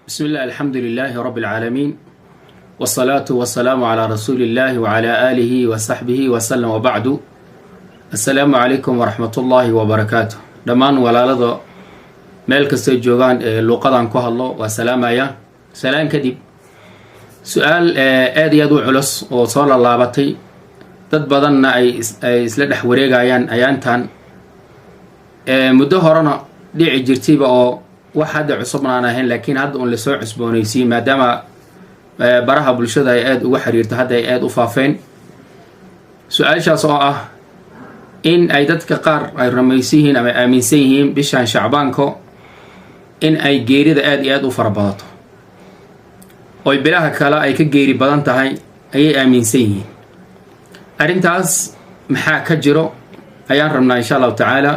Bismi illah, alxamdu lilaahi rabbi alcaalamiin, wsalaatu wasalaamu calaa rasuuli illahi wacalaa aalihi wa saxbihi wasalam, wabacdu. Assalaamu calaykum waraxmatullaahi wabarakaatu. Dhammaan walaalada meel kastay joogaan ee luuqadan ku hadlo waa salaamaya. Salaan kadib, su-aal aada iyo aad u culus oo soo lallaabatay, dad badanna ay isla dhex wareegayaan ayaantan, muddo horena dhici jirtayba oo wax hadda cusubna aan ahayn, laakiin hadda un lasoo cusboonaysiiyey maadaama baraha bulshada ay aada uga xiriirto, hadda ay aada u faafeen. Su-aashaas oo ah in ay dadka qaar ay rumaysan yihiin ama aaminsan yihiin bishan Shacbaanko in ay geerida aada iyo aada u fara badato, oy bilaha kale ay ka geeri badan tahay ayay aaminsan yihiin. Arrintaas maxaa ka jiro ayaan rabnaa, insha Allahu tacaala,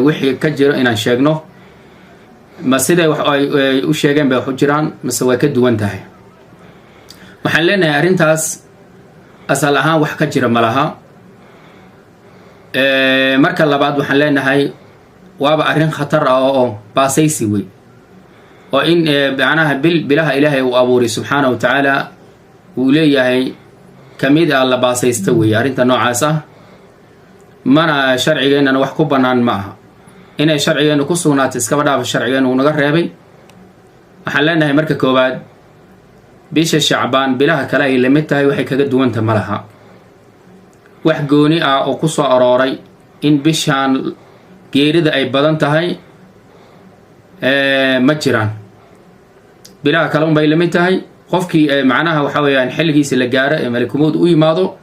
wixii ka jiro inaan sheegno. Ma siday wax ay u sheegeen bay wax u jiraan, mase way ka duwan tahay? Waxaan leenahay, arrintaas asal ahaan wax ka jira ma laha. Marka labaad, waxaan leenahay waaba arrin khatar ah oo baasaysi wey, oo in macnaha bil bilaha Ilaahay uu abuuray subxaana wa tacaala uu leeyahay kamid ah la baasaysta weeye arrinta noocaas ah. Mana sharcigeennana wax ku bannaan ma aha. Inay sharcigeennu ku sugnaato iskaba dhaafa, sharcigeennu uu naga reebay. Waxaan leenahay, marka koowaad, bisha Shacbaan bilaha kale ay lamid tahay, waxay kaga duwanta ma laha. Wax gooni ah oo ku soo arooray in bishaan geerida ay badan tahay ma jiraan. Bilaha kale unbay lamid tahay. Qofkii macnaha waxa weeyaan xilligiisi la gaaro ee malakumowd u yimaado,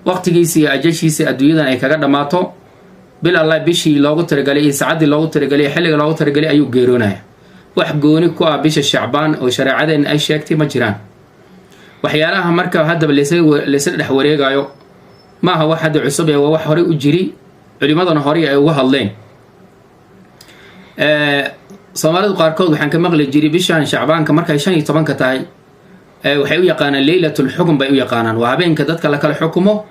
waqtigiisi iyo ajashiisa adduunyadan ay kaga dhammaato, bil Allah bishii loogu talagalay iyo sacaddii loogu talagalay iyo xilliga loogu talagalay ayuu geeroonaya. Wax gooni ku ah bisha Shacbaan oo shareecadeenna ay sheegtay ma jiraan. Waxyaalaha marka haddaba laysla dhex wareegayo ma aha wax hadda cusub ee waa wax horey u jiri, culimadana horey ay uga hadleen. Soomaalidu qaarkood waxaan ka maqli jiray bishan Shacbaanka markay 15-ka tahay, waxay u yaqaanaan leylatulxukm bay u yaqaanaan. Waa habeenka dadka la kala xukumo,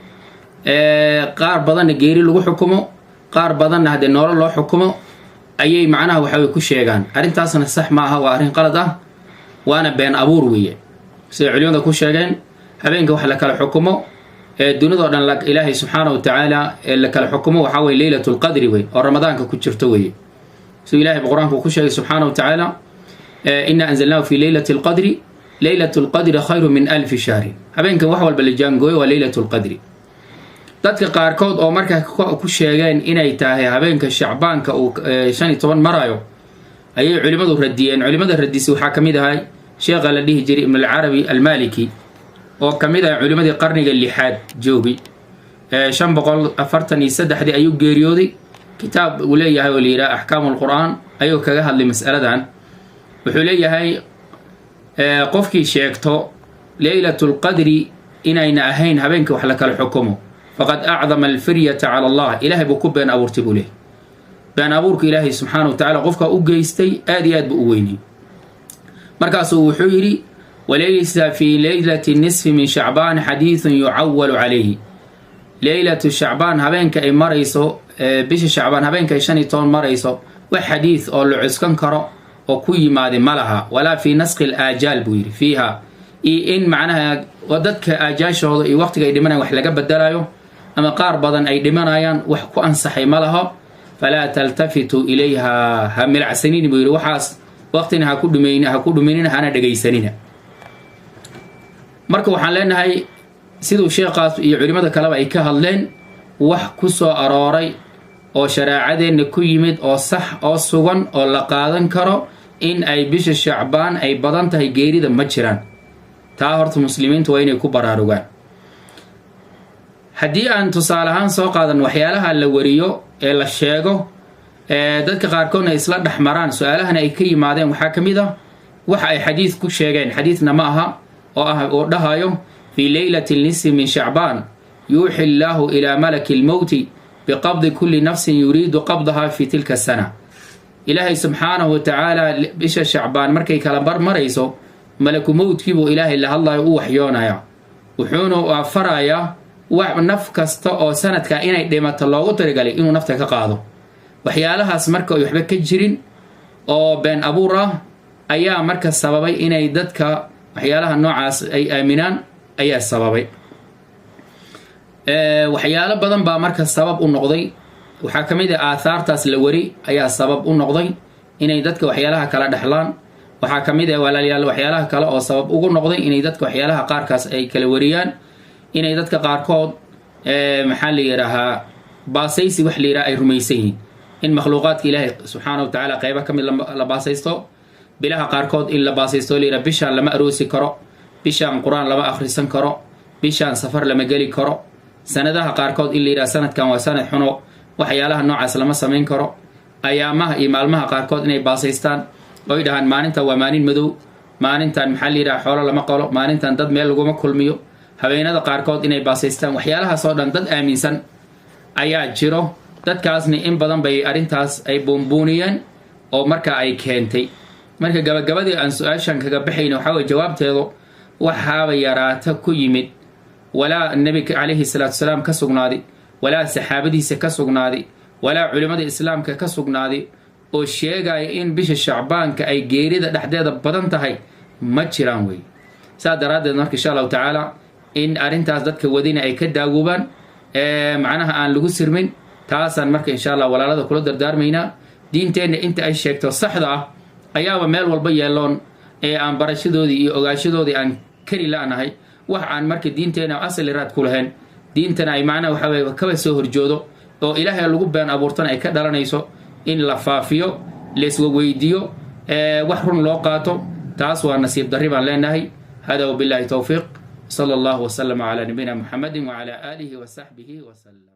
qaar badanna geeri lagu xukumo, qaar badanna haddee noolo loo xukumo ayay macnaha waxaway ku sheegaan. Arrintaasna sax ma aha, waa arrin qalad ah, waana been abuur weeye. Siday culimada ku sheegeen, habeenka wax la kala xukumo ee dunidao dhan Ilaahay subxaana wa tacaala ee la kala xukumo waxaa weye Leylatulqadri wey, oo Ramadaanka ku jirto weeye. Siduu Ilahay Qur-aanku ku sheegay subxaana wa tacaala: "Ina anzalnaahu fi leylati alqadri, leylat lqadri khayru min alfi shahrin." Habeenkan wax walba la jaangooyo waa Leylat lqadri. Dadka qaarkood oo markaa ku sheegeen inay tahay habeenka Shacbaanka uu 15 marayo ayay culimmadu radiyeen. Culimada radisay waxaa ka mid ahay sheekha la dhihi jiray Ibn Alcarabi Almaliki, oo ka mid ah culimadii qarniga lixaad joogay. 543-dii ayuu geeriyooday. Kitaab uu leeyahay oo la yidhaha Axkaamu Alqur-aan ayuu kaga hadlay mas'aladan. Wuxuu leeyahay, qofkii sheegto Leylatulqadri inayna ahayn habeenka wax la kala xukumo, faqad acdama alfiryata cala Allah, Ilahay buu ku been abuurtay buu leeyahy. Been abuurka Ilaahay subxaana wa tacala qofka u geystay aada iyo aad buu u weynay. Markaasuu wuxuu yidhi: "Walaysa fii leylati nisfi min Shacbaan xadiidun yucawalu calayhi." Leylatu Shacbaan habeenka ay marayso, bisha Shacbaan habeenka ay 15 marayso, wax xadiid oo la cuskan karo oo ku yimaada ma laha. "Walaa fii naskhi alaajaal," buu yidhi, "fiiha," iyo in macnaha dadka aajaashooda iyo waqtiga ay dhimanayan wax laga bedelayo ama qaar badan ay dhimanayaan, wax ku ansaxay ma laho. "Falaa taltafituu ilayha," ha milacsanini buu yidhi. Waxaas waqtina ha ku dhumayn, ha ku dhuminina, hana dhegaysanina. Marka waxaan leenahay, siduu sheekhaas iyo culimmada kaleba ay ka hadleen, wax ku soo arooray oo shareecadeenna ku yimid oo sax oo sugan oo la qaadan karo in ay bisha Shacbaan ay badan tahay geerida ma jiraan. Taa horta muslimiintu waa inay ku baraarugaan. Haddii aan tusaale ahaan soo qaadan waxyaalaha la wariyo ee la sheego ee dadka qaarkoodna isla dhex maraan, su-aalahana ay ka yimaadeen, waxaa ka mid ah waxa ay xadiid ku sheegeen, xadiidna ma aha, oo ah oo dhahayo: "Fii leylati nisfi min Shacbaan yuuxi illaahu ilaa malaki lmowti biqabdi kulli nafsin yuriidu qabdaha fi tilka sana." Ilaahay subxaanahu wa tacaala bisha Shacbaan markay kala barmarayso, malaku mowdkiibuu Ilaahay la hadlayo, u waxyoonaya, wuxuuna farayaa wax naf kasta oo sanadka inay dhimato loogu talagalay inuu nafta ka qaado. Waxyaalahaas marka ay waxba ka jirin oo been abuur ah Ayaa marka sababay inay dadka waxyaalaha noocaas ay aaminaan ayaa sababay. Waxyaalo badan baa marka sabab u noqday. Waxaa ka mid ah aathaartaas la wari ayaa sabab u noqday inay dadka waxyaalaha kala dhexlaan. Waxaa ka mid ah, walaalayaal, waxyaalaha kale oo sabab ugu noqday inay dadka waxyaalaha qaarkaas ay kala wariyaan, inay dadka qaarkood, maxaa la yidhaahaa, baasaysi wax la yidhaha ay rumaysan yihiin, in makhluuqaadka Ilaahay subxaana wa tacaala qeybo ka mid la baasaysto, bilaha qaarkood in la baasaysto, la yidhaha bishaan lama aroosi karo, bishaan Qur-aan lama akhrisan karo, bishaan safar lama geli karo, sanadaha qaarkood in la yidhaha sanadkan waa sanad xuno, waxyaalaha noocaas lama samayn karo, ayaamaha iyo maalmaha qaarkood inay baasaystaan oy dhahaan maalintan waa maalin madow, maalintan, maxaa la yidhaha, xoolo lama qalo, maalintan dad meel laguma kulmiyo, habeenada qaarkood inay baasaystaan. Waxyaalahaas oo dhan dad aaminsan ayaa jiro. Dadkaasna in badan bay arrintaas ay buunbuuniyeen oo marka ay keentay. Marka gabagabadii aan su-aashan kaga baxayna waxaa weye jawaabteedu waxaaba yaraata ku yimid walaa Nebiga calayhi salaatu salaam ka sugnaaday, walaa saxaabadiisa ka sugnaaday, walaa culimmada Islaamka ka sugnaaday oo sheegaya in bisha Shacbaanka ay geerida dhexdeeda badan tahay ma jiraan wey. Saas daraaddeed marka, insha Allahu tacaala, in arrintaas dadka wadina ay ka daawoobaan, macnaha aan lagu sirmin, taasaan marka insha Allah walaalada kula dardaarmaynaa. Diinteenna inta ay sheegto saxda ah ayaaba meel walba yeeloon ee aan barashadoodii iyo ogaashadoodii aan kari la-nahay. Wax aan marka diinteenna asali raad ku lahayn, diintana ay macnaha waxa weye kaba soo horjoodo oo Ilaahay lagu been abuurtana ay ka dhalanayso in la faafiyo, laiswa weydiiyo, wax run loo qaato, taas waa nasiib darri baan leenahay. Hada wabillahi towfiiq, sala allahu wasalama calaa nabiyina Muxamedi wacala aalihi wasaxbihi wasalam.